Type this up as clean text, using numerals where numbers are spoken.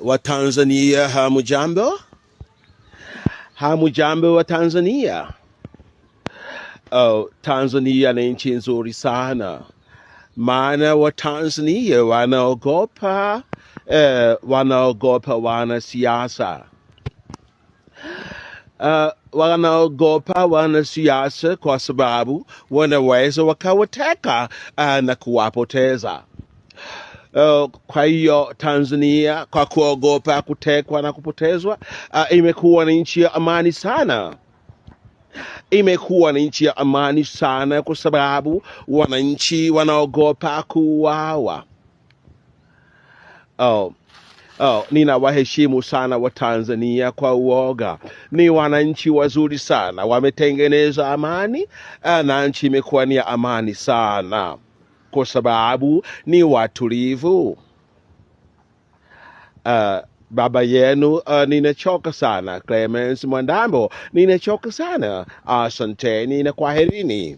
Watanzania hamujambo? Hamujambo wa Tanzania? Oh, Tanzania ni nchi nzuri sana, maana Watanzania wanaogopa wanaogopa wanasiasa, wanaogopa wanasiasa kwa sababu wanaweza wakawateka na kuwapoteza. Kwa hiyo Tanzania kwa kuogopa kutekwa na kupotezwa, imekuwa ni nchi ya amani sana. Imekuwa ni nchi ya amani sana kwa sababu wananchi wanaogopa kuuawa. Oh, oh, ninawaheshimu sana Watanzania kwa uoga. Ni wananchi wazuri sana, wametengeneza amani na nchi imekuwa ni ya amani sana kwa sababu ni watulivu. Baba yenu ninachoka sana, Clemens Mwandambo, ninachoka sana. Asanteni na kwaherini.